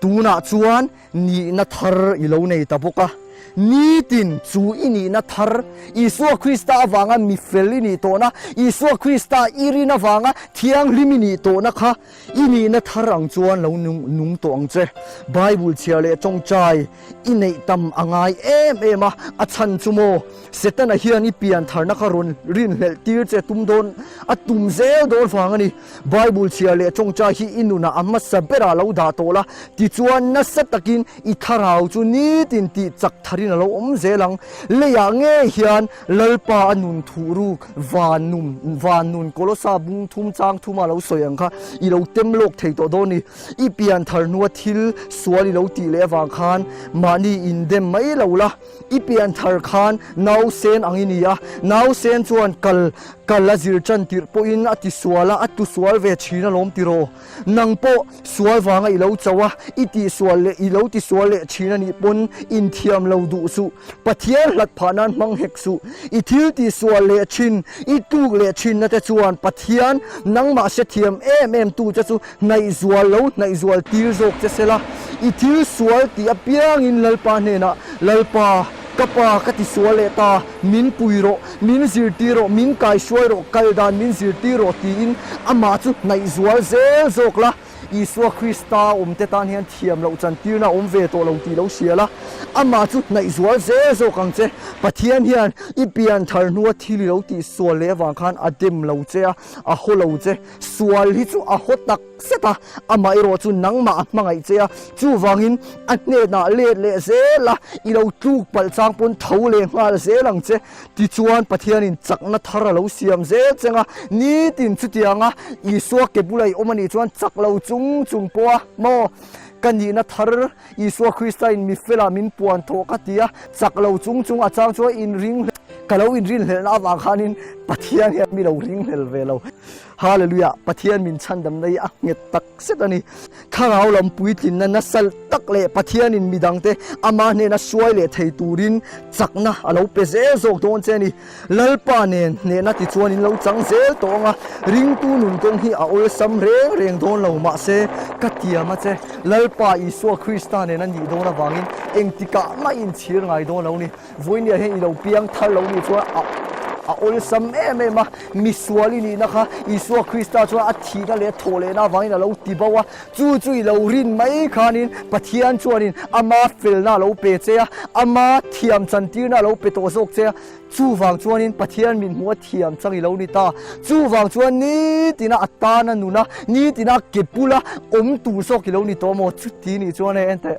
Tunah chuan nihna thar i lo nei ta bawk a. Nitin chu i nihna thar, Isua Krista avanga mi fel i nih tawhna, Isua Krista i rin avanga thianghlim i nih tawhna kha i nihna thar ang chuan lo nung tawh ang che. Bible chhiar leh tawngtai i neih tam a ngai em em a, a chhan chu maw? Setana hian i pian tharna kha rawn rinhlelh tir che tum dawn, a tum zel dawn vang a ni. Bible chhiar leh tawngtai hi i nunah a hmasa berah lo dah tawh la, tichuan nasa takin i thlarau chu nitin tih chak tharin a lo awm zel ang. Leiah ngei hian Lalpa a nun thuh ruk van nun, van nun Kolosa bung thum chang thuma lo sawi ang kha i lo tem lawk thei tawh dawn ni. I pian thar hnua thil sual i lo tih leh avang khan mahni indem mai lo la. I pian thar khan nausen ang i ni a, nausen chuan kal kal a zir tan tirh pawhin a ti sual a, a tu sual ve thin alawm tiraw? Nang pawh sual vanga i lo cho a, i tih sual leh i lo ti sual leh thin a nih pawn inthiam lo duh suh. Pathian hlat phah nan hmang hek suh. I thil tih sual leh thin, i tluk leh thinna te chuan Pathian nangmah hrethiam em em tu che chu Hnaihzual lo hnaihzual tir zawk che sela, i thil sual tih apiangin Lalpa hnenah, Lalpa, ka pa ka ti sual leh ta, min pui rawh, min zirtir rawh, min kaihruai rawh, kal dan min zirtir rawh tiin amah chu hnaihzual zel zawk la. Isua Krista awmte tan hian thiam loh chantirna a awm ve tawh lo tih lo hria la, amah chu hnaihzual zel zawk ang che. Pathian hian i pian thar hnua thil i lo tihsual leh avang khan a dem lo che a, a haw lo che. Sual hi chu a haw tak zet a, amah erawh chu nangmah a hmangaih che a, chuvangin a hnenah let leh zel a, i lo tluk palh chang pawn tho leh nghal zel ang che. Tichuan Pathianin chakna thar a lo siam zel cheng a, nitin chutianga Isua ke bula i awm a nih chuan chak lo chung chung pawh a maw? Ka nihna thar Isua Krista in mi fela min puan thawh ka ti a, chak lo chung chung a chang chuan inring ka lo inrinhlelhna avang khanin Pathian hian mi lo ringhlel ve lo. Hallelujah! Pathian min chhandamna hi a nghet tak zet a ni. Thlarau lam puitlinna nasa tak leh Pathianin midangte ama hnena hruai leh thei turin chakna a lo pe zel zawk dawn che a ni. Lalpa nen hnehna tichuan in lo chang zel tawh ang a, ringtu nun kawng hi a awlsam reng reng dawn lo mahse ka tiam a che, Lalpa Isua Krista nen a nih dawn avangin engtikah mah inchhir ngai dawn lo ni. Vawinia hian i lo piang thar lo nih chuan a a awlsam em em a, misual i nihna kha Isua Krista chuan a thihna leh a thawh lehna avangin a lo ti bo a, chu chu i lo rin mai khanin Pathian chuanin ama felna a lo pe che a, ama thiam chantirna a lo pe tawh zawk che a, chuvang chuanin Pathian min hmuh a thiam chang i lo ni ta. Chuvang chuan nitina a tana nuna, nitina ke bula awm tur zawk i lo ni tawh maw? Chuti nih chuan hei enteh.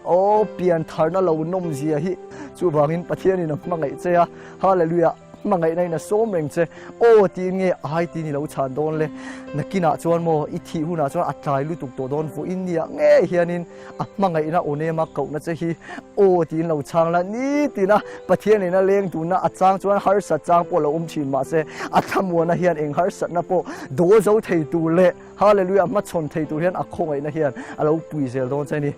Aw pian tharna lo nawm zia hi chuvangin Pathianin a hmangaih che a, Hallelujah, hmangaihna in a sawm reng che, aw tiin nge ai tiin i lo chhan dawn le, nakinah chuan maw i thih hunah chuan a tlai lutuk tawh dawn vawiin nia ngei hianin a hmangaihna aw nema kohna che hi aw tiin lo chhang la nitina Pathianin a leng tunna a chang chuan harsat chang pawh lo awm thin mahse a thlamuana hian eng harsatna pawh dawl zo thei tur leh Hallelujah hmachhawn thei tur hian a khawngaihna hian a lo pui zel dawn che a ni.